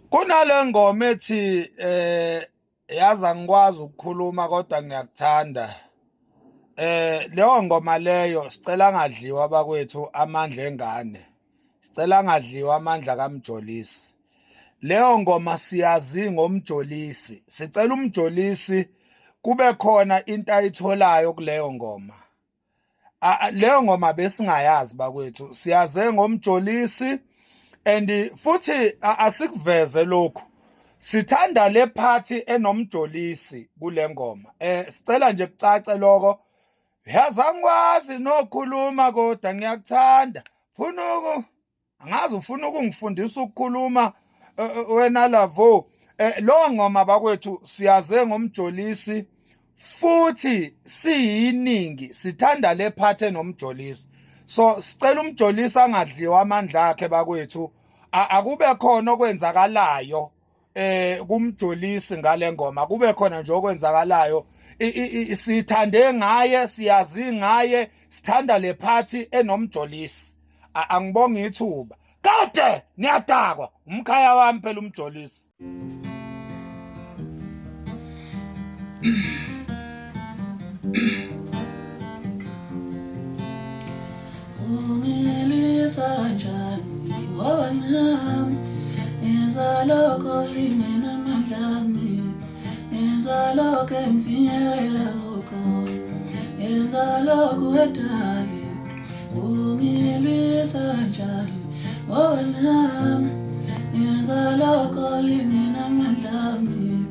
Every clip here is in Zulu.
Kunale ngoma ethi yazi angikwazi ukukhuluma kodwa ngiyakuthanda. Leyo ngoma leyo sicela angadliwa bakwethu amandla engane. Sicela angadliwa amandla kaMjolisi. Leyo ngoma siyazi ngoMjolisi. Sicela uMjolisi kube khona into ayitholayo kuleyo ngoma. Leyo ngoma besingayazi bakwethu, siyaze ngoMjolisi and futhi asikuveze lokhu. Sithanda le party enoMjolisi kule ngoma. Sicela nje kucace lokho. Yazi angikwazi nokhuluma kodwa ngiyakuthanda. Funa uku angazi ufuna ukungifundisa ukukhuluma wena lavo. Lo ngoma bakwethu siyaze ngoMjolisi futhi siyiningi sithanda le part enomjolisi. So sicela uMjolisi angadliwa amandla akhe bakwethu. Akube khona okwenzakalayo kuMjolisi ngale ngoma, kube khona nje okwenzakalayo. Sithande ngaye, siyazi ngaye, sithanda le party enomjolisi. Angibonge ithuba kade niyadakwa umkhaya wami phela uMjolisi. Ungilwisa kanjani ngoba nami ngenza lokho lingenamandla ami, ngenza lokho engifinyelela kukho, ngenza lokho edali. Ungilwisa kanjani ngoba nami ngenza lokho lingenamandla ami,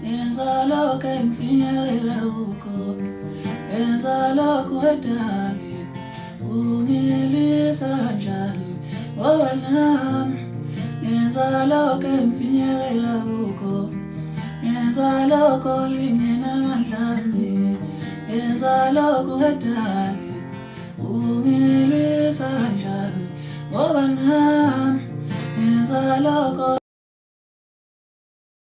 ngenza lokho engifinyelela kukho, ngenza lokho edali. Ungilwisa kanjani ngoba nami ngenza lokho engifinyelela kukho, ngenza lokho lingenamandla ami, ngenza lokho edali.